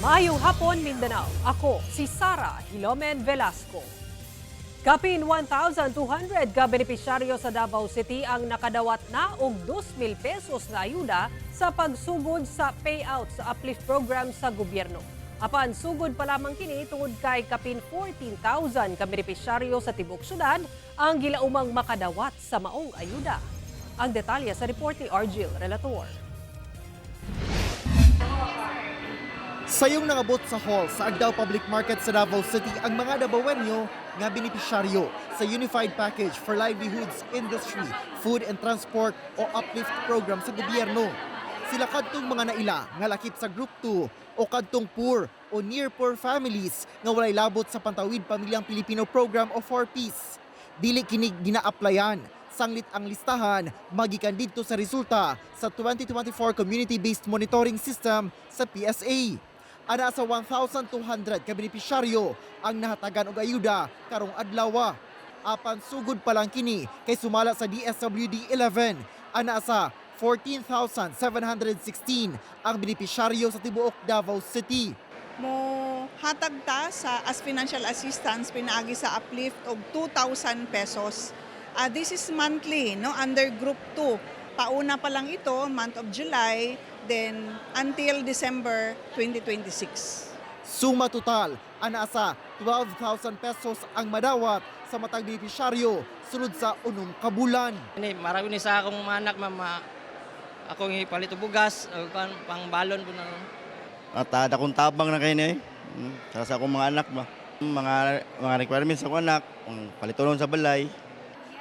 Maayong hapon, Mindanao. Ako si Sara Hilomen Velasco. Kapin 1,200 ka benepisyaryo sa Davao City ang nakadawat na og 2,000 pesos nga ayuda sa pagsugod sa payout sa uplift program sa gobyerno. Apan sugod pa lamang kini tungod kay kapin 14,000 ka benepisyaryo sa tibuok syudad ang gilaumang makadawat sa maong ayuda. Ang detalye sa report ni Argil Relator. Sayong nangabot sa hall sa Agdao Public Market sa Davao City ang mga Dabawenyo nga benepisyaryo sa Unified Package for Livelihoods Industry, Food and Transport o Uplift Program sa gobyerno. Sila kadtong mga naila nga lakip sa Group 2 o kadtong poor o near poor families nga walay labot sa Pantawid Pamilyang Pilipino Program o 4Ps. Dili kini gina-applyan sanglit ang listahan magikan didto sa resulta sa 2024 Community-Based Monitoring System sa PSA. Ana sa 1,200 ka benepisyaryo ang nahatagan og ayuda karong adlaw. Apan sugod pa lang kini kay sumala sa DSWD 11, ana sa 14,716 ang benepisyaryo sa tibuok Davao City. Mo hatag ta sa as financial assistance pinaagi sa uplift og 2,000 pesos. This is monthly, no, under group 2. Pauna pa lang ito, month of July, then until December 2026. Suma total, ana sa 12,000 pesos ang madawat sa matag benepisyaryo sulod sa 6 ka bulan. Ini marami ni sa akong mga anak, mama. Akong ipalit og bugas o kan pang balon po na. At akong tabang na kayo ni. Saka sa akong mga anak ba. Mga requirements sa akong anak, ang palitonon sa balay.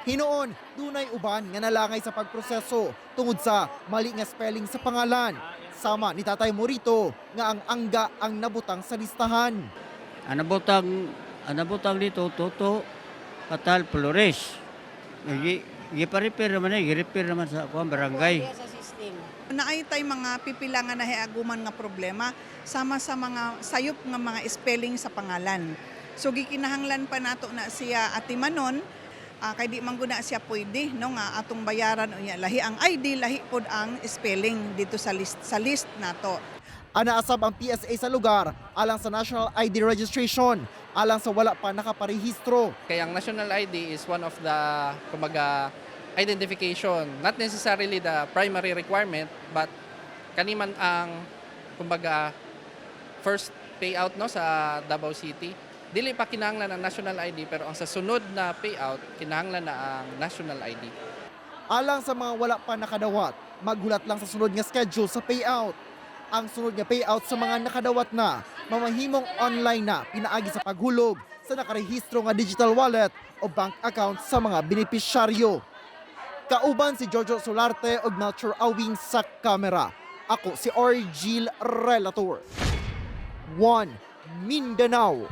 Hinuon, dunay uban nga nalangay sa pagproseso tungod sa mali nga spelling sa pangalan. Sama ni Tatay Morito nga ang angga ang nabutang sa listahan. Ang nabutang dito, Toto Patal Flores. Gi-repair naman eh, gi-repair naman sa kuan barangay. Naay tay mga pipila nga nahiaguman nga problema sama sa mga sayop nga mga spelling sa pangalan. So gikinahanglan pa nato na siya atimanon, kay di man guna siya pwede, no, nga atong bayaran unya lahi ang ID, lahi pod ang spelling dito sa list nato. Ana asab ang PSA sa lugar alang sa National ID registration alang sa wala pa nakaparehistro. Kaya ang national ID is one of the, kumbaga, identification, not necessarily the primary requirement, but kaniman ang, kumbaga, first payout, no, sa Davao City. Dili pa kinahanglan ang national ID, pero ang sa sunod na payout, kinahanglan na ang national ID. Alang sa mga wala pa nakadawat, maghulat lang sa sunod nga schedule sa payout. Ang sunod nga payout sa mga nakadawat na, mamahimong online na pinaagi sa paghulog sa nakarehistro nga digital wallet o bank account sa mga benepisyaryo. Kauban si Jojo Solarte ug Melchor Awing sa kamera. Ako si Orgil Relator. 1 Mindanao.